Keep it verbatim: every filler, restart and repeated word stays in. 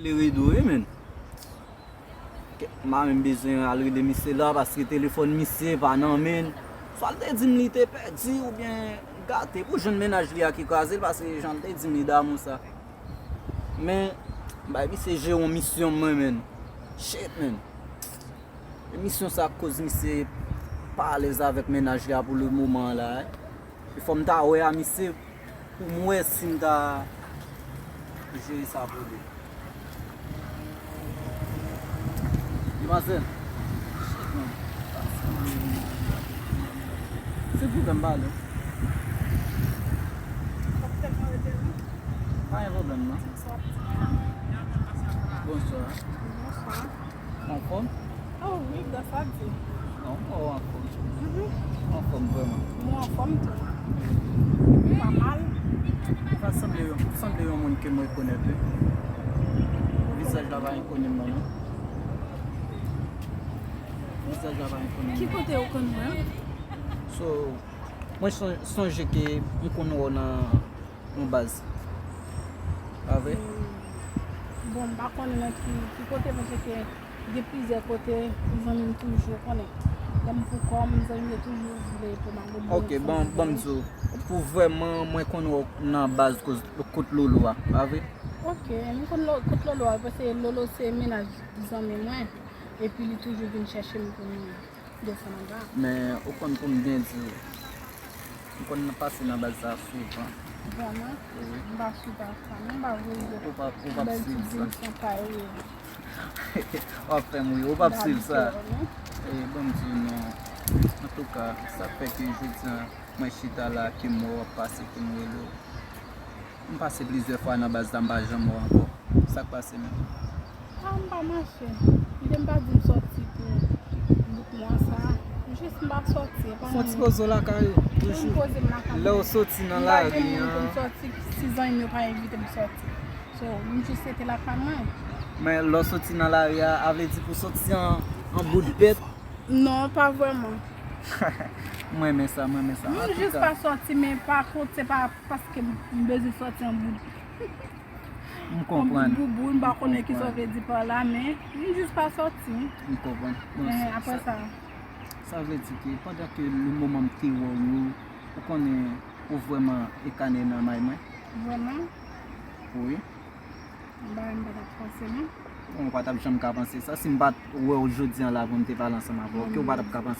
Te rido wi menn. M pa menm bezwen al rele misye la paske telefòn misye pa nan menn. Swa l te di m li te pèdi oubyen gate pou jwenn mennaj li a ki kraze l paske jan l te di m li damou sa. Men bay misye jere yon misyon mwen menn. Shit menn. E misyon sa koz misye pa alèz avèk mennaj li a pou le moman an la. E fò m ta wè a misye pou m wè si m ta jere sa pou li. Demwazèl. Shit, man. Se pwoblèm pale. Pa gen pwoblèm non. Bonswa. Bonswa. Ou anfòm? Oh wi, gras a Dye. Non, ou anfòm. Mhm. Ou anfòm vrèman. Mwen anfòm tou. Pa mal. Ou pa sanble yon, ou sanble yon moun ke m rekonèt wi. Vizaj la pa enkoni m non. Vizaj la pa enkoni m. Ki kote ou konn mwen? So, mwen son- sonje ke m konn wè w nan yon baz. Pa vre? Hmm. Bon, m pa konnen nan ki, ki kote, paske gen plizyè kote zanmi m toujou konnen. Lè m pou kò m, zanmi m yo toujou vle pou m al oubyen Ok, bon, bon m di w, pou vrèman, mwen konn wè w nan baz koz- kout Lolo a, pa vre? Ok, m konn lo- kout Lolo a, paske Lolo se mennaj zanmi mwen, epi li toujou vin chèche m pou m desann anba. Men, ou konn pou m byen di w, m konn pase nan baz sa souvan. Vrèman? Wi. M pa swiv sa, non, m pa vle. Ou p ap, ou p ap swiv sa. Bèl ti zim san kay, wi. W ap fè m ri, ou p ap swiv sa. E, ban m di w non. Antouka, sa k fè ke jodi a, mwen chita la, ke m wè w ap pase, ke m rele w. M pase plizyè fwa nan baz la, m pa janm wè w ankò. Sa k pase menm? A, m pa mache. Kite m pa di m sòti pou bout mwa sa. Jis m pa sòti, e pa Fon ti poze w lakay ou, toujou. Poze m lakay mwen. Lè w sòti nan lari an. M pa gen moun pou m sòti si zanmi m yo pa envite m sòti. So, m jis rete lakay mwen. Men lè w sòti nan lari a, a vle di pou sòti an, an bout bèt? Non, pa vrèman. Mwen renmen sa, mwen renmen sa. M jis pa sòti, men pa kont, se pa paske m bezwen sòti an bout. M konprann. An bout boubou, m pa konnen kisa w vle di pa la, men m jis pa sòti. M konprann. Bon, men sa, apre sa, sa, sa vle di ke pandan ke le moman m te wè w yo, ou konnen ou vrèman ekane nan may mwen? Vrèman? Wi. M pa, m pa t ap panse, non. Bon, ou pa t ap janm ka panse sa. Si m pa t wè w jodi an la pou m te pale ansanm avè w, ke ou pa t ap ka panse?